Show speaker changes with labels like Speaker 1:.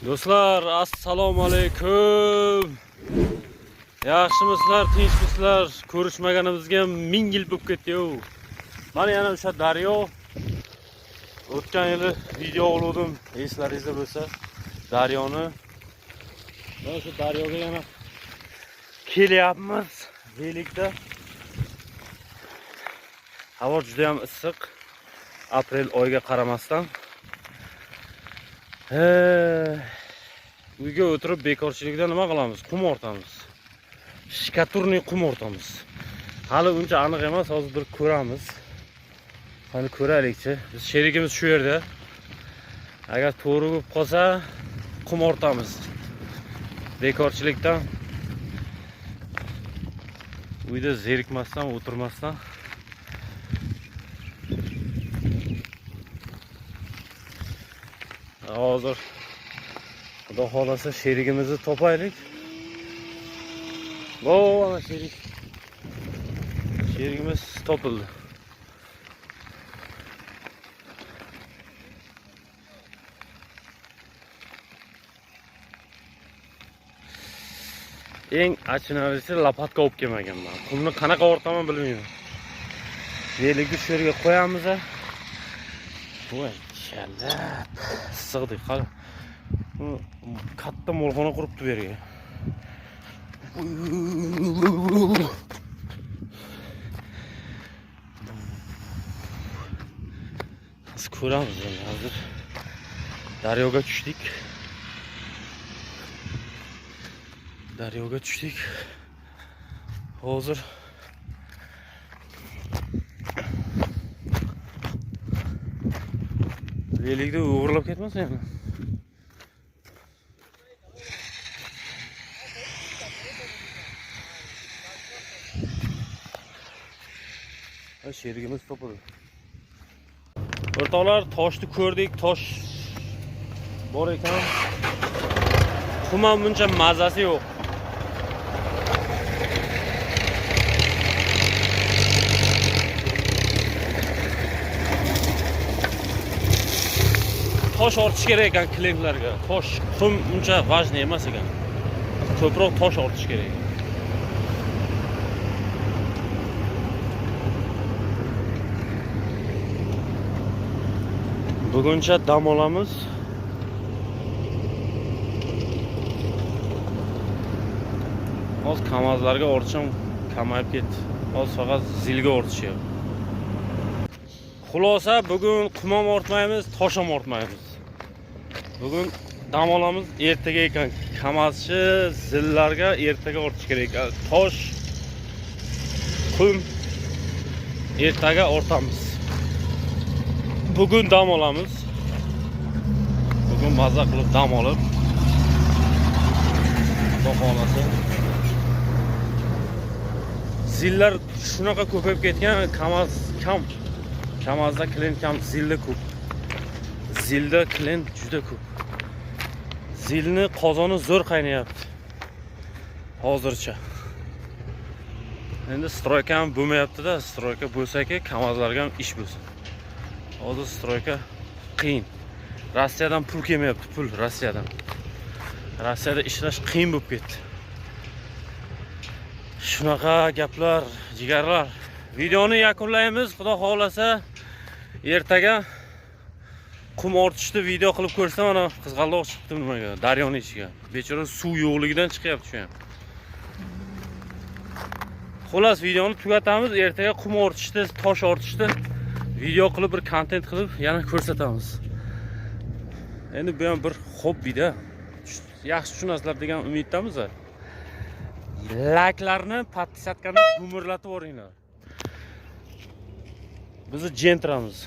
Speaker 1: Do'stlar, assalomu alaykum. Yaxshimisizlar, tinchmisizlar? Ko'rishmaganimizga ming yil bo'lib ketdi-yu. Mana yana o'sha daryo. O'tgan yili video oldim, eslaringizda bo'lsa, daryoni. Mana shu daryoga yana kelyapmiz velikda. Havo juda ham issiq. Aprel oyiga qaramasdan. Uyga o'tirib bekorchilikda nima qilamiz? Qum ortamiz. Shkaturniy qum ortamiz. Hali uncha aniq emas, hozir bir ko'ramiz. Qani ko'raylikchi. Biz sherigimiz shu yerda. Agar to'g'ri bo'lib qolsa, qum ortamiz. Bekorchilikdan uyda zerikmasdan, o'tirmasdan hozir Xudo xohlasa sherigimizni topaylik. Bo, ana sherik. Sherigimiz topildi. Eng achinarlisi lopatka olib kelmaganman. Qumni qanaqa ortaman bilmayman. Velikni shu yerga qo'yamiz. Voy, chalab. Issiqdik, qara. Katta molxona quribdi bu yerga. Hozir ko'ramiz endi hozir. Daryoga tushdik. Daryoga tushdik. Hozir velikda o'g'irlab ketmasa yana. Ha, sherigimiz topildi. O'rtoqlar, toshni ko'rdik, tosh bor ekan. Qum ham buncha mazasi yo'q. Tosh ortish kerak ekan klientlarga. Tosh, qum uncha важный emas ekan. Ko'proq tosh ortish kerak. Buguncha dam olamiz. Hozir KAMAZlarga ortishim kamayib ketdi. Hozir faqat zilga ortishyapti. Xulosa, bugun qum ham ortmaymiz, tosh ham ortmaymiz. Bugun dam olamiz, ertaga ekan KAMAZchi zillarga ertaga ortish kerak ekan. Tosh, qum ertaga ortamiz. Bugun dam olamiz. Bugun maza qilib dam olib, Xudo xohlasa. Zillar shunaqa ko'payib ketgan, KAMAZ kam. KAMAZda klient kam, zilda ko'p. Zilda klient juda ko'p. Zilni qozoni zo'r qaynayapti. Hozircha. Endi stroyka ham bo'lmayapti-da, stroyka bo'lsa-ki, KAMAZlarga ham ish bo'lsin. Hozir stroyka qiyin. Rossiyadan pul kelmayapti, pul Rossiyadan. Rossiyada ishlash qiyin bo'lib ketdi. Shunaqa gaplar, jigarlar. Videoni yakunlaymiz, Xudo xohlasa ertaga qum ortishni video qilib ko'rsam, ana qizg'aldoq chiqibdi nimaga, daryoni ichiga. Bechora suv yo'qligidan chiqyapti shu ham. Xullas, videoni tugatamiz. Ertaga qum ortishni, tosh ortishni video qilib, bir kontent qilib yana ko'rsatamiz. Endi bu ham bir hobbida. Yaxshi tushunasizlar degan umiddamiz. Layklarni, podpisatkani gumurlatib yuboringlar. Bizni jentramiz.